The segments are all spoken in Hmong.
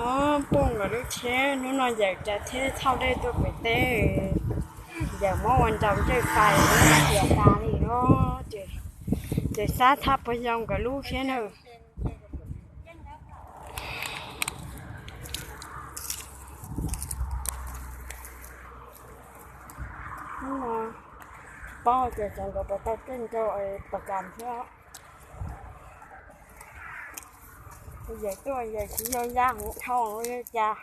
Puag nkawd lub tsheb hnub no Yawm Tsav Theb thauj dej tuaj pem teb, Yawm muab ua nraug ncej fais, tias tas li no, ces, ces xav thab puas yog nkawd lub thiab na. Hnub no tsis paub tias cov nkawd puas tau tej nraug pas kas thiab. Yawm tuaj Yawm tsis yog ya hauv dhau li cas,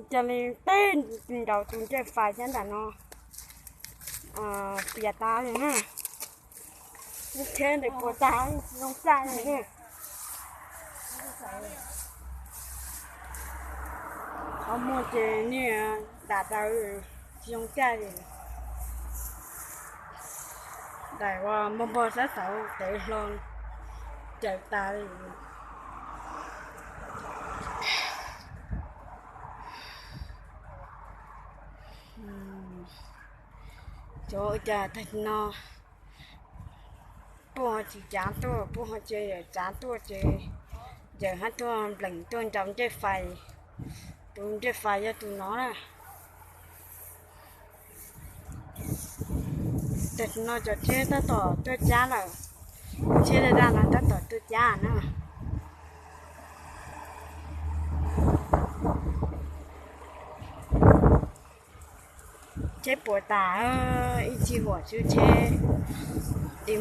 cia li teb nraug tus ncej fais thiab ntawm no pias tas li na. Lub tsheb ntawd puas tas, tsis zoo txaj li na. Qhov muag ces niag dam daws, tsis zoo txaj li. Daim uas npog npog sab saud tev hlo, caws tas li. Cov ua cas tag kis no puag ho tsis cav tuaj, puag ho cia Yawm Tsav tuaj ces Yawm hab tuaj nplees tuaj nraug ncej fais. Tus ncej fais yog tus no na. Tag kis no cov tsheb tab tom tuaj cab lawm, tsheb daj daj no tab tom tuaj cab na. Tsheb puas tas, ib txhij huam xwb tsheb di